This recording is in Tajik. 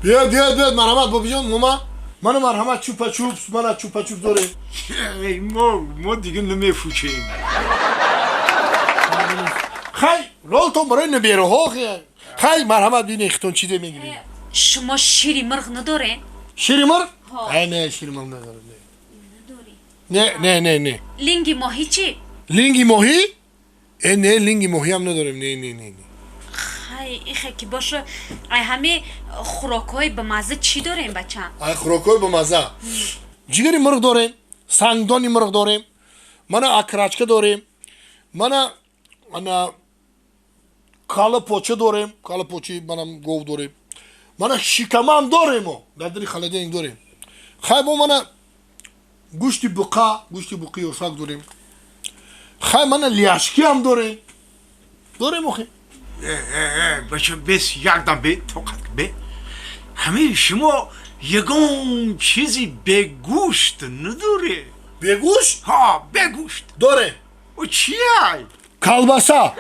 Биёед, биёед, биёед, марҳамат, бобиҷон, мума. Мана, марҳамат, чупа-чупс, мана чупа-чупс дорем. Мо дига намефучем. Хай, ролтон барои набераҳо. Хай, марҳамат, бинед, хитон чизе мегиред. Шумо шири мурғ надоред? Шири мурғ? Ҳо. Ай, не, шири мурғ надорем, не. Надорӣ? Не, не, не, не. Линги моҳӣ чӣ? Линги моҳӣ? Э, не, линги моҳӣ ҳам надорем, не, не, не, не. Хай, ихе ки боша, ай ҳами хӯрокҳои бамазза чӣ дорем, бачам? Ай хӯрокҳои бамазза ҷигари мурғ дорем, сангдони мурғ дорем, мана окорочка дорем, мана ана кала поча дорем, кала почи манам гов дорем, мана шикамам дорем, мо дар дари холодильник дорем. Хай, бо мана гӯшти буқа, гӯшти буқи ёшак дорем. Хай, мана ляшки ҳам дорем, дорем охи. Бача, бес, якдам бе, тоқат бе. Ҳамин шумо ягон чизи бегӯшт надоре? Бегӯшт? Ҳа, бегӯшт. Дорем. О, чия? Колбаса.